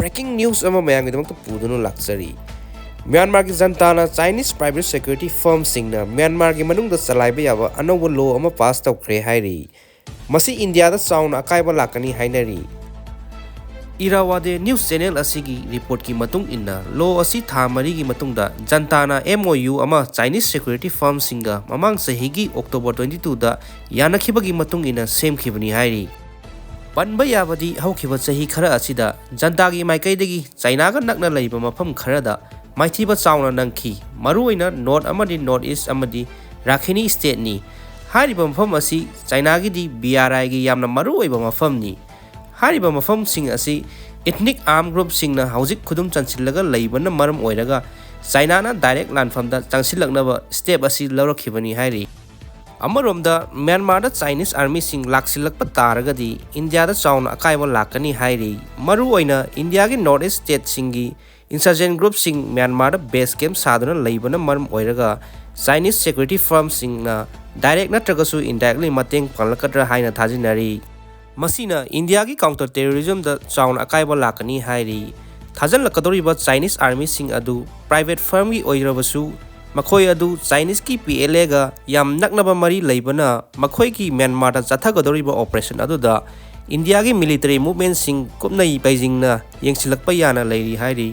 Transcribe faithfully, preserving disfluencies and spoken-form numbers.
Breaking news ꯑꯃ ꯃꯌꯥꯝꯒꯤꯗꯃꯛꯇ ꯄꯨꯗꯨꯅ ꯂꯥꯛꯆꯔꯤ꯫ ꯃ꯭ꯌꯥꯟꯃꯥꯔꯒꯤ ꯖꯟꯇꯥꯅ Chinese private security firmꯁꯤꯡꯅ ꯃ꯭ꯌꯥꯟꯃꯥꯔꯒꯤ ꯃꯅꯨꯡꯗ ꯆꯂꯥꯏꯕ ꯌꯥꯕ ꯑꯅꯧꯕ law ꯑꯃ pass ꯇꯧꯈ꯭ꯔꯦ ꯍꯥꯏꯔꯤ꯫ ꯃꯁꯤ ꯏꯟꯗꯤꯌꯥꯗ ꯆꯥꯎꯅ ꯑꯀꯥꯏꯕ ꯂꯥꯛꯀꯅꯤ ꯍꯥꯏꯅꯔꯤ꯫ Irrawaddy news channel ꯑꯁꯤꯒꯤ reportꯀꯤ ꯃꯇꯨꯡ ꯏꯟꯅ, law ꯑꯁꯤ ꯊꯥ ꯃꯔꯤꯒꯤ ꯃꯇꯨꯡꯗ ꯖꯟꯇꯥꯅ M O U ꯑꯃ Chinese security firmꯁꯤꯡꯒ ꯃꯃꯥꯡ ꯆꯍꯤꯒꯤ October twenty twoꯗ ꯌꯥꯅꯈꯤꯕꯒꯤ ꯃꯇꯨꯡ ꯏꯟꯅ ꯁꯦꯝꯈꯤꯕꯅꯤ ꯍꯥꯏꯔꯤ꯫ ꯄꯟꯕ ꯌꯥꯕꯗꯤ, ꯍꯧꯈꯤꯕ ꯆꯍꯤ ꯈꯔ ꯑꯁꯤꯗ ꯖꯟꯇꯥꯒꯤ ꯃꯥꯏꯀꯩꯗꯒꯤ ꯆꯥꯏꯅꯥꯒ ꯅꯛꯅ ꯂꯩꯕ ꯃꯐꯝ ꯈꯔꯗ ꯃꯥꯏꯊꯤꯕ ꯆꯥꯎꯅ ꯅꯪꯈꯤ, ꯃꯔꯨꯑꯣꯏꯅ North ꯑꯃꯗꯤ North East ꯑꯃꯗꯤ Rakhine stateꯅꯤ꯫ ꯍꯥꯏꯔꯤꯕ ꯃꯐꯝ ꯑꯁꯤ ꯆꯥꯏꯅꯥꯒꯤꯗꯤ B R Iꯒꯤ ꯌꯥꯝꯅ ꯃꯔꯨꯑꯣꯏꯕ ꯃꯐꯝꯅꯤ꯫ ꯍꯥꯏꯔꯤꯕ ꯃꯐꯝꯁꯤꯡ ꯑꯁꯤ ethnic armed groupꯁꯤꯡꯅ ꯍꯧꯖꯤꯛ ꯈꯨꯗꯨꯝ ꯆꯟꯁꯤꯜꯂꯒ ꯂꯩꯕꯅ ꯃꯔꯝ ꯑꯣꯏꯔꯒ ꯆꯥꯏꯅꯥꯅ direct ꯂꯥꯟꯐꯝꯗ ꯆꯪꯁꯤꯜꯂꯛꯅꯕ step ꯑꯁꯤ ꯂꯧꯔꯛꯈꯤꯕꯅꯤ ꯍꯥꯏꯔꯤ꯫ ꯑꯃꯔꯣꯝꯗ, ꯃ꯭ꯌꯥꯟꯃꯥꯔꯗ Chinese armyꯁꯤꯡ ꯂꯥꯛꯁꯤꯜꯂꯛꯄ ꯇꯥꯔꯒꯗꯤ ꯏꯟꯗꯤꯌꯥꯗ ꯆꯥꯎꯅ ꯑꯀꯥꯏꯕ ꯂꯥꯛꯀꯅꯤ ꯍꯥꯏꯔꯤ꯫ ꯃꯔꯨꯑꯣꯏꯅ ꯏꯟꯗꯤꯌꯥꯒꯤ North East stateꯁꯤꯡꯒꯤ insurgent groupꯁꯤꯡ ꯃ꯭ꯌꯥꯟꯃꯥꯔꯗ base camp ꯁꯥꯗꯨꯅ ꯂꯩꯕꯅ ꯃꯔꯝ ꯑꯣꯏꯔꯒ Chinese security firmꯁꯤꯡꯅ direct ꯅꯠꯇ꯭ꯔꯒꯁꯨ indirectly ꯃꯇꯦꯡ ꯄꯥꯡꯂꯛꯀꯗ꯭ꯔꯥ ꯍꯥꯏꯅ ꯊꯥꯖꯅꯔꯤ꯫ ꯃꯁꯤꯅ ꯏꯟꯗꯤꯌꯥꯒꯤ counter terrorismꯗ ꯆꯥꯎꯅ ꯑꯀꯥꯏꯕ ꯂꯥꯛꯀꯅꯤ ꯍꯥꯏꯔꯤ꯫ ꯊꯥꯖꯤꯜꯂꯛꯀꯗꯧꯔꯤꯕ Chinese armyꯁꯤꯡ ꯑꯗꯨ private firmꯒꯤ ꯑꯣꯏꯔꯕꯁꯨ, ꯃꯈꯣꯏ ꯑꯗꯨ Chineseꯀꯤ P L Aꯒ ꯌꯥꯝ ꯅꯛꯅꯕ ꯃꯔꯤ ꯂꯩꯕꯅ ꯃꯈꯣꯏꯒꯤ ꯃ꯭ꯌꯥꯟꯃꯥꯔꯗ ꯆꯠꯊꯒꯗꯧꯔꯤꯕ operation ꯑꯗꯨꯗ ꯏꯟꯗꯤꯌꯥꯒꯤ military movementꯁꯤꯡ ꯀꯨꯞꯅꯩ ꯕꯩꯖꯤꯡꯅ ꯌꯦꯡꯁꯤꯜꯂꯛꯄ ꯌꯥꯅ ꯂꯩꯔꯤ ꯍꯥꯏꯔꯤ꯫